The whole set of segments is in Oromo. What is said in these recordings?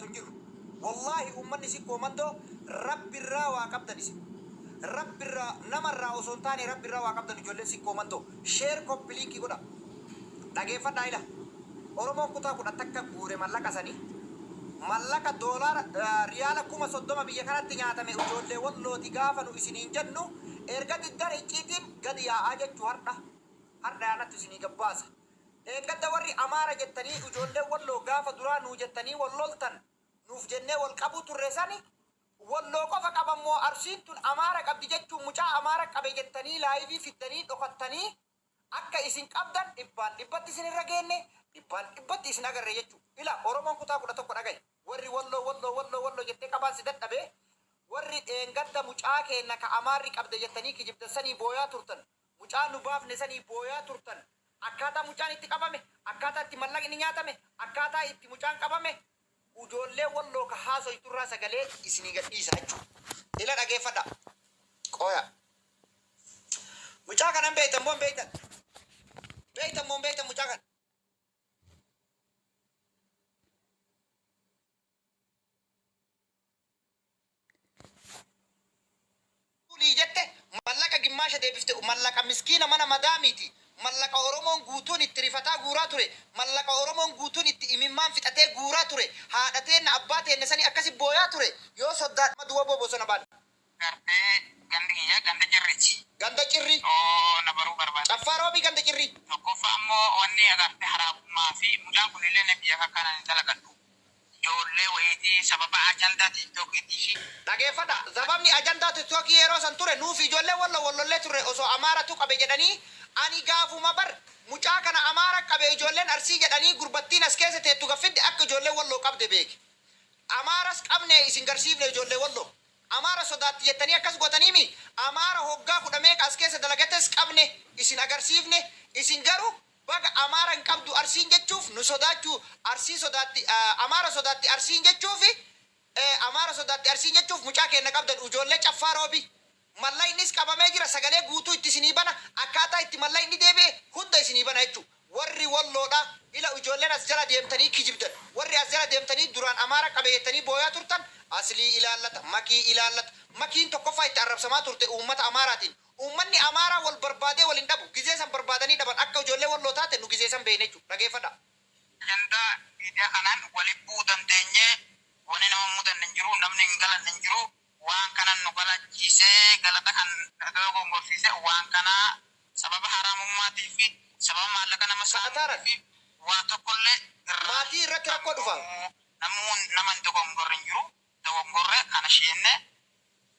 dubbattu hin jiru. Wallaahi uummanni Sikkoo Mandoo Rabbirraa waa qabdan isin. Rabbirraa, namarraa osoo hin taane Rabbirraa waa qabdan ijoolleen Sikkoo Mandoo. Share copy link godha. Dhageeffadhaa ila. Oromoon kutaa 11 guure mallaqa sanii. Mallaqa doolaara riyaala 30,000 biyya kanatti nyaatame ijoollee Wallooti gaafa nu isiniin jennu erga diddan icciitiin gadi yaa'aa jechu hardha. Hardha yaanattu isinii gad baasa. Dheengadda warri Amaara jettanii ijoolleen Walloo gaafa duraa nuu jettanii wal loltan nuuf jennee wal qabuu turre sani Walloo qofa qaban moo Arsiin tun Amaara qabdi jechuun mucaa Amaara qabe jettanii laayivii fiddanii dhokattanii akka isin qabdan dhibbaan dhibbatti isin irra geenne dhibbaan dhibbatti isin agarre jechuu ila Oromoon kutaa 11 dhagahi warri Walloo Walloo Walloo Walloo jettee qabaan si dadhabe warri dheengadda mucaa keenna ka Amaarri qabde jettanii kijibdan sanii booyaa turtan Mucaa nu baafne sanii booyaa turtan. Akkaataa mucaan itti qabame, akkaataa itti mallaqni nyaatame, akkaataa itti mucaan qabame ujoollee Walloo ka haasoyturraa sagalee isinii gad dhiisa jechuudha. Ila dhageeffadhaa. Qooya. Mucaa kana hin beeytan moo hin beeytan? Beeytan moo hin beeytan mucaa kana? Bulii jette mallaqa gimmaasha deebifte mallaqa miskiina mana madaamiiti mallaqa oromoon guutuun itti rifataa guuraa ture mallaqa oromoon guutuun itti imimmaan fixatee guuraa ture haadha teenna abbaa teenna sani akkasi booyaa ture yoo soddaa madu wbo bosona baane. Gartee gandi kiyya ganda Cirriiti. Ganda Cirrii. Yoo na baruu barbaadde. Caffaa Roobii ganda Cirrii. Tokkoffaa ammoo wanni agarte haraabummaa fi mucaan kunillee na biyya kakkaan ani dalagadhu ijoollee wayiiti sababa ajandaa tiiktookiitii fi. Dhageeffadha sababni ajandaa tiktokii yeroo san ture nuufi ijoollee wallo wal lollee turre osoo amaaratu qabe jedhanii ani gaafuma bar mucaa kana amaara qabe ijoolleen arsii jedhanii gurbattiin as keessa teettu gad fidde akka ijoolleen walloo qabde beeke amaaras qabne isin garsiifne ijoollee walloo Amaara sodaatti jettanii akkas gootaniimii? Amaara hoggaa kudha meeqa as keessa dalagates qabne isin agarsiifne isin garuu baga Amaara hin qabdu Arsiin jechuuf nu sodaachuu Arsii sodaatti Amaara sodaatti Arsiin jechuufi Amaara sodaatti Arsiin jechuuf mucaa keenna qabdan ujoollee Caffaa Roobii mallaynis qabamee jira sagalee guutuu itti isinii bana akkaataa itti mallayni deebi'e hunda isinii bana jechuu Warri Walloodha ila ijoolleen as jala deemtanii kijibdan warri as jala deemtanii duraan Amaara qabe jettanii booyaa turtan Aslii ilaallata Makii ilaallata Makiin tokkoffaa itti arrabsamaa turte uummata Amaaraatiin uummanni Amaaraa wal barbaadee wal hin dhabu gizee san barbaadanii dhaban akka ijoollee Walloo taate nu gizee san beeyne jechuudha dhageeffadhaa. Ajandaa miidiyaa kanaan wali bu'uu dandeenyee wani nama mudanne hin jiru, namni hin galanne hin jiru. Waan kanan nu galachiise, galata kan nu dogongorsiise waan kana sababa haraamummaatii fi sababa maallaqa nama Kadhataaran. saamuutii fi waa tokkollee irraa Maatii irratti kan rakkoo dhufa. bahu namuu nama hin dogongorre hin jiru. Dogongorre kana sheenne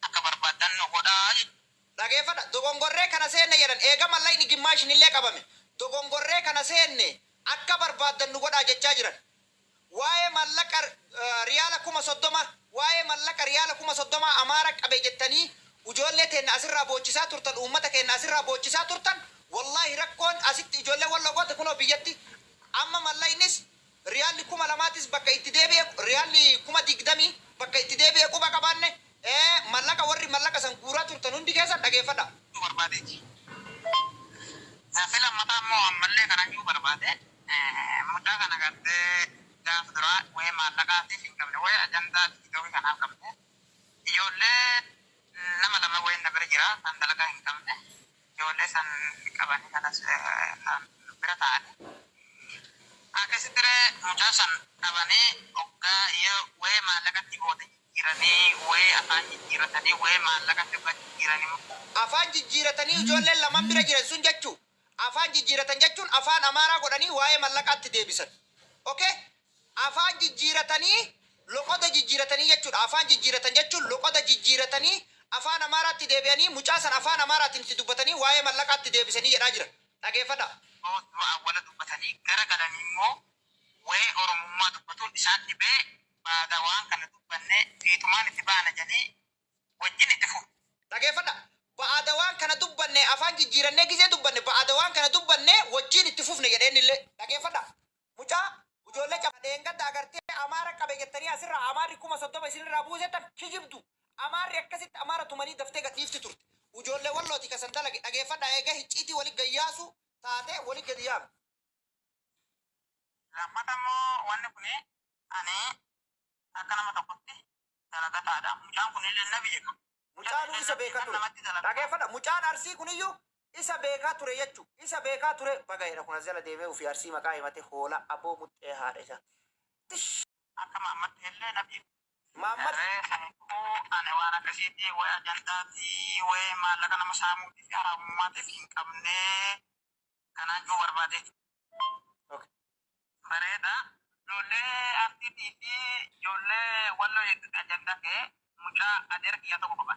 akka barbaaddan nu godhaa jechuudha. Dhageeffadha. Dogongorree kana seenne jedhan. Eega mallayni gimmaashinillee qabame. Dogongorree kana seenne akka barbaaddan nu godhaa jechaa jiran. Waa'ee mallaqa riyaala 30,000 waa'ee mallaqa riyaala 30,000 Amaara qabe jettanii ujoollee teenna asirraa boochisaa turtan uummata keenna asirraa boochisaa turtan wallaahi rakkoon asitti ijoollee Walloo goote kunoo biyyatti amma mallaynis riyaalli 2000tis bakka itti deebi'e riyaalli 20,000 bakka itti deebi'e quba qabaanne mallaqa warri mallaqa san guuraa turtan hundi keessan dhageeffadha. Barbaadeeti. Gaaffii lammataa immoo ammallee kanan jechuu barbaade Mucaa kana gartee gaafa duraa wa'ee maallaqaatiif hin qabne wa'ee ajandaa tiktookii kanaaf qabne ijoollee nama lama wayiin na bira jira kan dalagaa hin qabne ijoollee san qabanii kanas kan bira taa'anii akkasitti ree mucaa san qabanii hoggaa yoo wa'ee maallaqatti booda jijjiiranii wa'ee afaan jijjiirratanii wa'ee maallaqatti hoggaa jijjiiranii. Afaan jijjiiratanii ijoolleen laman bira jiran sun jechuu Afaan jijjiiratan jechuun afaan Amaaraa godhanii waa'ee mallaqaatti deebisan. Ok? Afaan jijjiiratanii loqoda jijjiiratanii jechuudha. Afaan jijjiiratan jechuun loqoda jijjiiratanii afaan Amaaraatti deebi'anii mucaa san afaan Amaaraatiin itti dubbatanii waa'ee mallaqaatti deebisanii jedhaa jira. Dhageeffadhaa. Yoo dura awwala dubbatanii gara galanii immoo wa'ee Oromummaa dubbatuun isaan dhibee baada waan kana dubbannee fiixumaan itti baana jedhanii wajjin itti fufu. Dhageeffadha. Ba'aada waan kana dubbanne afaan jijjiirannee gizee dubbanne ba'aada waan kana dubbanne wajjiin itti fufne jedhe innillee. Dhageeffadha. Mucaa ijoollee cafa dheengadda agartee Amaara qabe jettanii asirraa Amaarri 30,000 isinirraa buusettan kijibdu. Amaarri akkasitti Amaara tumanii daftee gad dhiifti turte. Ujoollee Wallooti ka san dalage. Dhageeffadha eega hicciitii wali gad yaasu taate wali gadi yaame. Lammata immoo wanni kuni ani. Akka nama tokkotti dalagataadha. Mucaan kunillee na beeka. Mucaanuu isa beekaa ture. Dhageeffadha. Mucaan Arsii kuniyyuu isa beekaa ture jechuu. Isa beekaa ture. Baga jedha kun as jala deemee ofii Arsii maqaa himate hoola aboo muxxee haadha isaa. Tish. Akka Maammadti illee na beeka. Maammad Saniifuu ani waan akkasiitti wayi ajandaati wayi maallaqa nama saamuutii fi haraamummaatiif hin qabnee kanaan jiru barbaade. Okay. Bareeda. Ijoollee Arsiitii fi ijoollee Walloo ajandaa ka'ee mucaa adeera kiyyaa tokko qaba.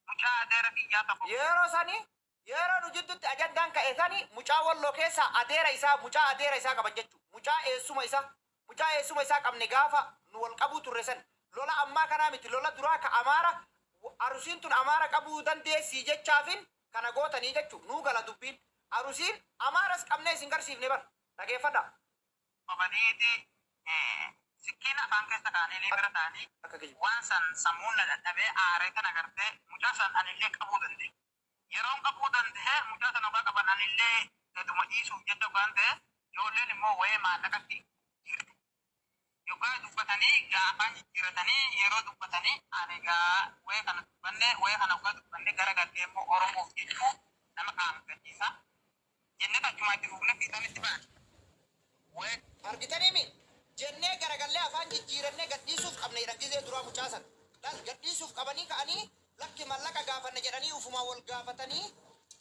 Mucaa adeera kiyyaa tokko. Yeroo sani, yeroo nu jidduutti ajandaan ka'e sani, mucaa Walloo keessa adeera isaa, mucaa adeera isaa qaban jechuudha. Mucaa eessuma isaa, mucaa eessuma isaa qabne gaafa nu wal qabuu turre san. Lola ammaa kanaa miti, lola duraa ka Amaara Arusiin tun Amaara qabuu dandeessii jechaafin kana gootanii jechuudha. Nuu gala dubbiin. Arusiin Amaaras qabnee isin garsiifne bar. Dhageeffadha. Qabaniiti sikkiin afaan keessa kaa'anii bira ta'anii Akka kijibu. waan san sammuun na dadhabee aaree kan agartee mucaa san anillee qabuu danda'e. Yeroon qabuu danda'e, mucaa san ogaa qaban anillee gaduma dhiisuuf jecha ogaan ta'e, ijoolleen immoo wayee maallaqatti jirti. Yoggaa dubbatanii gaa afaan jijjiiratanii yeroo dubbatanii, ani gaa wayee kana dubbanne, wayee kana ogaa dubbanne gara galtee immoo Oromoof jechuu nama qaanfachiisa. Jennee achumaa itti fufne fiixaan itti ba'an. Wayee Argitaniimi, jennee garagallee afaan jijjiirannee gadhiisuuf qabne jedhan gizee duraa mucaa san. Laal, gadhiisuuf qabanii ka'anii, lakki mallaqa gaafanne jedhanii ufumaa wal gaafatanii,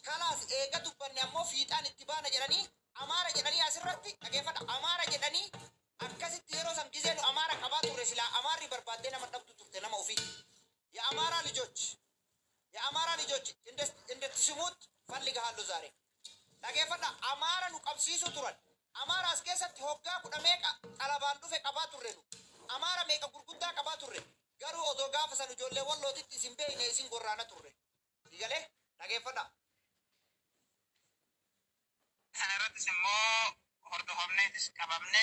kalaas eega dubbanne ammoo fiixaan itti baana jedhanii, Amaara jedhanii asirratti dhageeffadha. Amaara jedhanii akkasitti yeroo san gizee nu Amaara qabaa turre, silaa Amaarri barbaaddee nama dhabdu turte nama ofii. የአማራ ልጆች፣ የአማራ ልጆች እንድትስሙት ፈልግሃለሁ ዛሬ። Dhageeffadha, Amaara nu qabsiisuu turan. Amaara as keessatti hoggaa 10 meeqa qalabaan dhufe qabaa turre nu. Amaara meeqa gurguddaa qabaa turre. Garuu odoo gaafa san ijoollee Wallootitti isin beekne isin gorraana turre. Digalee dhageeffadha. Sana irrattis immoo hordofamneetis qabamne,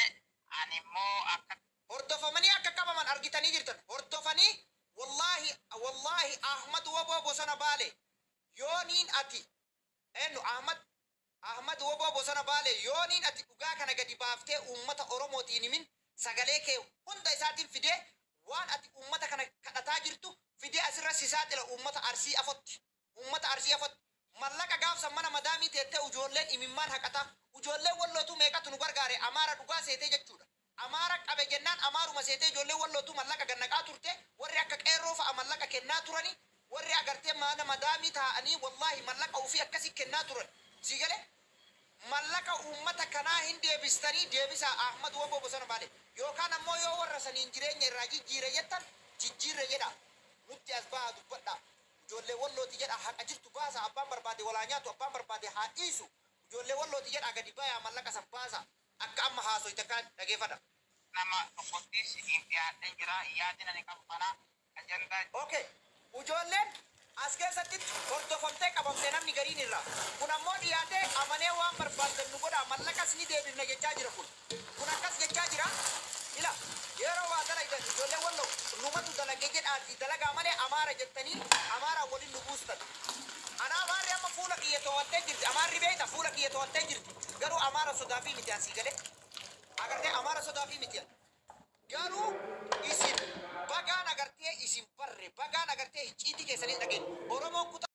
ani immoo akka Hordofamanii akka qabaman argitanii jirtan. Hordofanii, wallahi wallahi, Ahmad Waboo bosona Baale yooniin ati eenyu, Ahmad Waboo bosona Baale yooniin ati dhugaa kana gadi baaftee uummata Oromootiin himin, sagalee kee hunda isaatiin fidee waan ati uummata kana kadhataa jirtu fidee asirra si saaxila uummata Arsii afotti. Uummata Arsii afotti. Mallaqa gaafsan mana madaamii teettee ijoolleen imimmaan haqataa, ijoolleen Wallootu meeqatu nu gargaare, Amaara dhugaa seetee jechuudha. Amaara qabe jennaan Amaaruma seetee ijoolleen Wallootu mallaqa gannaqaa turte, warri akka qeerroo fa'a mallaqa kennaa turani, warri agartee mana madaamii taa'anii wallahi mallaqa ofii akkasii kennaa turan. Sii galee, mallaqa uummata kanaa hin deebistanii deebisaa Ahmad Waboo bosona Baale, yookaan ammoo yoo warra saniin jireenya irraa jijjiire jettan jijjiirre jedha, nutti as bahaa dubbadha, ijoollee Wallooti jedha, haqa jirtu baasa, abbaan barbaade walaa nyaatu, abbaan barbaade haa dhiisu, ijoollee Wallooti jedha, gadi bayaa mallaqa san baasa. Akka amma haasoytan kan dhageeffadha. Nama tokkottis hin dhiyaadhee jira. Yaadina ani qabu kana ajandaa Okay. Ijoolleen as keessatti hordofamtee qabamtee namni gariin irraa. Kun ammoo dhiyaatee amanee waan barbaaddan nu godha, mallaqas ni deebifna jechaa jira kun. Kun akkas jechaa jira. Ila yeroo waa dalagdan ijoollee Walloo numatu dalage jedhaati dalagaa malee Amaara jettanii Amaaraan waliin nu buustan. Ana Amaarri amma fuula kiyya to'attee jirti. Amaarri beekta fuula kiyya to'attee jirti. Garuu Amaara sodaa fi miti asii galee. Agartee, Amaara sodaa fi miti. Garuu isin bagaan agartee isin barre, bagaan agartee icciitii keessanii dhageenye. Oromoon kutaa